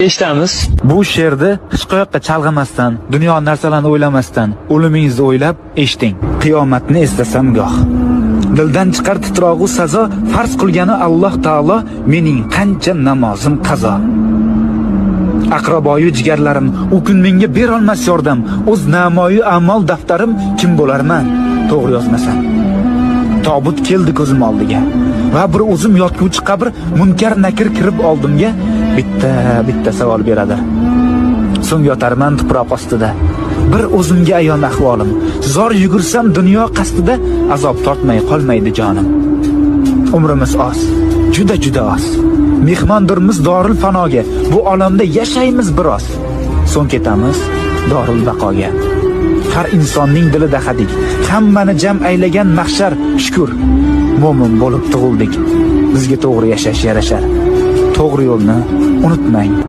Eshitamiz. Bu she'rni hech qayoqqa chalg'imasdan, dunyo narsalarini o'ylamasdan, o'limingizni o'ylab eshiting. Qiyomatni eslasam goh. Dildan chiqar titrog'u sazo, farz qilgani Alloh taolo, mening qancha namozim qazo. Aqraboyu jigarlarim u kun menga berolmas yordam, o'z namoyu a'mol daftarim kim bo'larman, to'g'ri yozmasam. Tobut keldi ko'zim oldiga. Va bir o'zim yotguvchi qabr, munkar nakir kirib oldimga bitta bitta savol beradi. So'ng yotarman tuproq ostida. Bir o'zimga ayon ahvolim. Zor yugursam dunyo qasdida azob tortmay qolmaydi jonim. Umrimiz oz, juda juda oz. Mehmondirmiz doril fanoga. Bu olamda yashaymiz biroz. So'ng ketamiz doril baqoga. Har insonning dilida hadik. Hammani jam aylagan mahshar, shukr. Mo'min bo'lib tug'ildik. Bizga to'g'ri yashash yarashar. To'g'ri yo'lni unutmang.